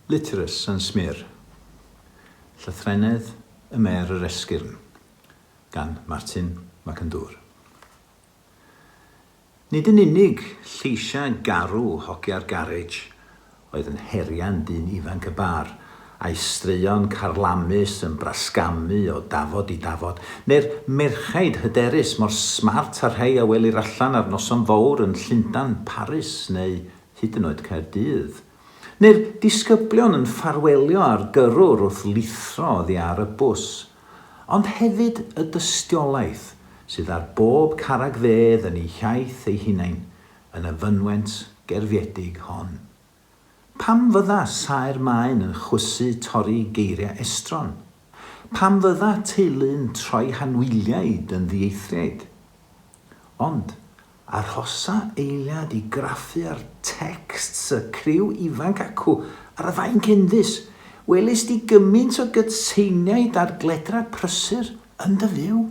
Litterus and Smear, Llythrennedd y Mêr yr Esgyrn, gan Martin Macandŵr. Nid yn unig lleisiau garw hogia'r garej oedd yn herian dyn ifanc y bar, a'i straeon carlamus yn brasgamu o dafod i dafod, neu'r merchaid hyderus mor smart â'r rhai a welir allan ar noson fowr yn Llundain, Paris neu hyd yn oed Caerdydd. Neu'r disgyblion yn ffarwelio â'r gyrrwr wrth lithro oddi ar y bws. Ond hefyd y dystiolaeth sydd ar bob carreg fedd yn eu hiaith eu hunain yn y fynwent gerfiedig hon. Pam fydda saer maen yn chwysu torri geiriau estron? Pam fydda teulu'n troi hanwyliaid yn ddieithriaid? Ond, arhosa eiliad i graffu ar texts y criw ifanc acw ar y fainc enfys, welist di gymint o gytseiniaid a'r gledrau prysur yn dy fyw?